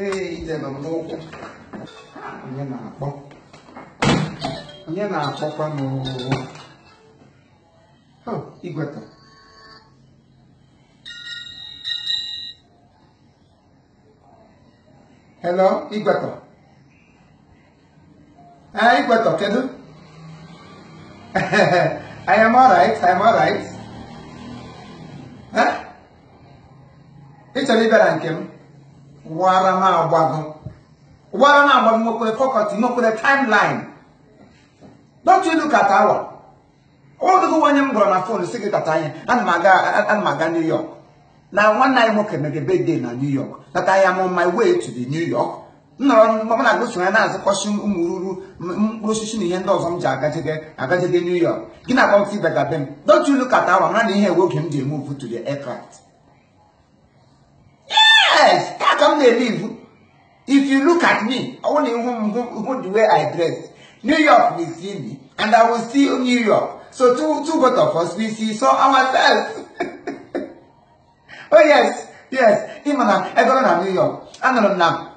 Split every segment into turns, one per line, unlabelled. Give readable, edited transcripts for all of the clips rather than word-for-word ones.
Ee, ije nọ m n'ụkwụ. Onye na-akpọ? Onye na-akpọkwa m? Oh, Igweta. Hello, Igweta. Ah, Igweta, kedu? I am alright, I am alright. Huh? Ị chọrọ ịbịara nke m? Wara m agbago. Wara m agbago nwekwere faculty, nwekwere timeline. Don't you look at our? Ọ dịghị onye m gwara na phone sị gị tata anyị, ana m aga New York. Na nwanne anyị nwoke mere birthday na New York. That I am on my way to the New York. M nọrọ m na-agụso ya na-azụkọsị ụmụ ruru mkpụrụ osisi na ihe ndị ọzọ m ji agajege New York. Gị na-akpọ m ịbịa be m. Don't you look at our mara na ihe ewe oge m ji move to the aircraft. Yes, taa ka m na-elive. If you look at me, I want to hụ the way I dress. New York will see me, and I will see New York. So two both of us, we see so ourselves. Oh yes, yes. Even I go to New York. I now.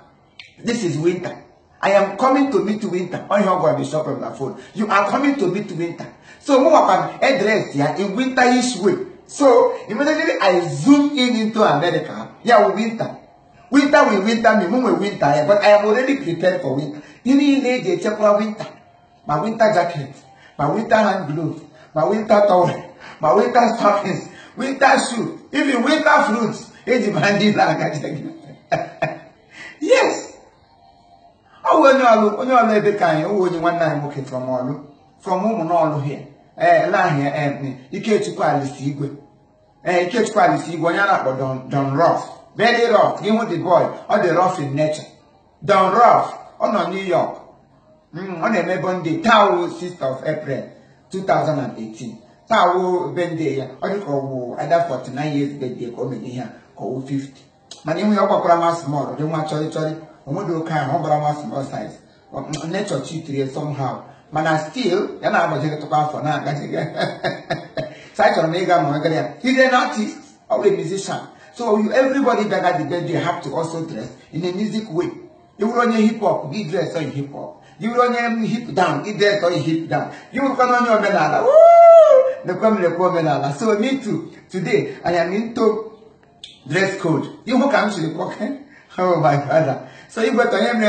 This is winter. I am coming to meet winter. On your go shop on the phone. You are coming to meet winter. So move up and address here in winter-ish way. So immediately I zoom in into America. Yeah, winter. Winter will winter me, move winter, but I am already prepared for winter. You need a check winter. My winter jacket, my winter hand glove, my winter towel, my winter stockings, winter shoe, even winter fruits. Yes. Oh, onye ọlụ ebe ka anyị, onye nwanne anyị nwoke from ọlụ, from ụmụ n'ọlụ here. Lahịa Ikechukwu Alisi Igwe. Ikechukwu Alisi Igwe, onye a na-akpọ Don Rough. Very rough. Gị hụ the boy, ọ dị rough in nature. Don Rough, ọ nọ New York. Ọ na-eme birthday taa wụ 6th of April 2018. Taa wụ birthday ya, ọ dị ka ọ wụ either 49 years birthday ka o mere ihe a, ka ọ wụ 50. Mana ihu ya ọ gbakwara nwa small, dị nwa chọrị chọrị. Onwere oke ahụ, ọ gbara nwa small size. Nature cheated somehow. Mana still, ya na-agbazigịtụkwa afọ na-agaziga. So anyị chọrọ m ịga ma ọ gara ya. He's an artist or a musician. So you, everybody that got the birthday have to also dress in a music way. You will only hip hop, you dress on hip hop. You will only hip down, you dress on hip down. You will come on your banana. Woo! The So me too. Today I am into dress code. You who come to the pocket? Oh my brother. So you got to him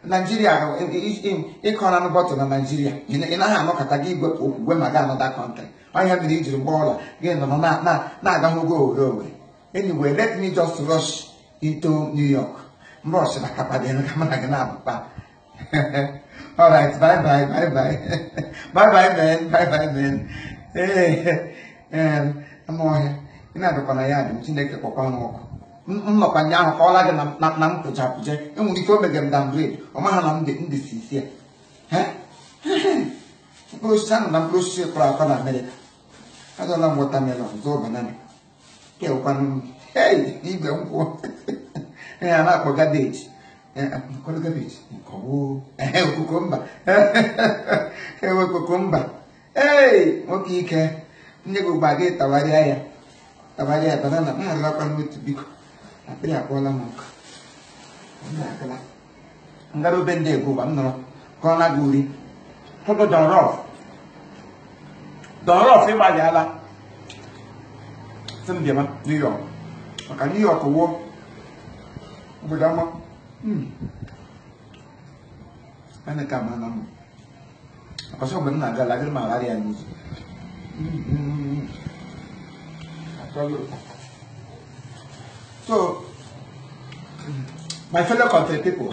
Nigeria in economic bottle in Nigeria. In a no katagi go when I got another country. I have the age of baller. Again, no, no, go. Anyway, let me just rush into New York. Rush like a All right, bye bye, bye bye. Bye bye, man, bye bye, man. Hey, I'm on here. You know, I'm going nnọkwa ahụ ka ọ la gị na m kụchapụje enwere ike o mege m downgrade ọ maha na m dị ndị sisi ya mkpụrụ osisi anụ na mkpụrụ osisi kọrọ akọ na Amerịka. Azọla m watermelon, zụọ banana, kewekwanụ m igwe nkwụ a na-akpọ gabeji kukumba ewe kukumba. Ee, nwoke ike nne gị ụgba gị tawharịa ya tawharịa banana m arịrakwa n'otu biko. Akpịrị akpọọla m ọkụ. Ngara obe ndị ego ụwa m nọrọ ka ọ naghị uri. Tọdụ Don Rough. Don Rough ịgbalịala sị m bịama New York. Maka New York wuo obodo ọma. Ana ka ama na mma. Ọsọ mgbe m na-aga ala, agịrị m agharị ya n'ụzọ. So, my fellow country people,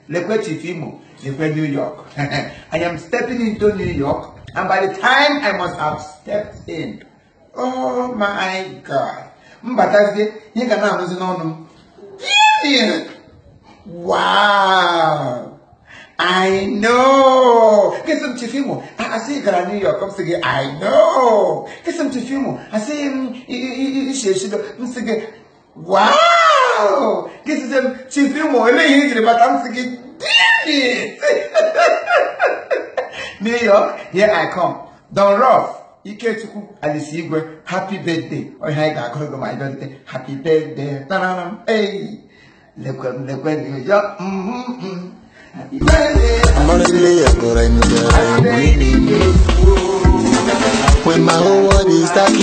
lekwe Chief Imo, lekwe New York. I am stepping into New York, and by the time I must have stepped in, oh my God. Mbatazie, ihe ga na-anụzi n'ọnụ m. Wow! I know. Get some Chief Imo. I see you got New York. I'm saying, I know. Get some Chief Imo. I see him. Wow. This is him, Chief Imo. But I'm thinking, damn it. New York, here I come. Don Rough, Ikechukwu Alisi Igwe, happy birthday. Oh, hi, I go my birthday. Happy birthday. Hey. Lekwe m, lekwe m, ya. Happy birthday.
Honestly, I go right now, I'm winning. When my whole world is dark.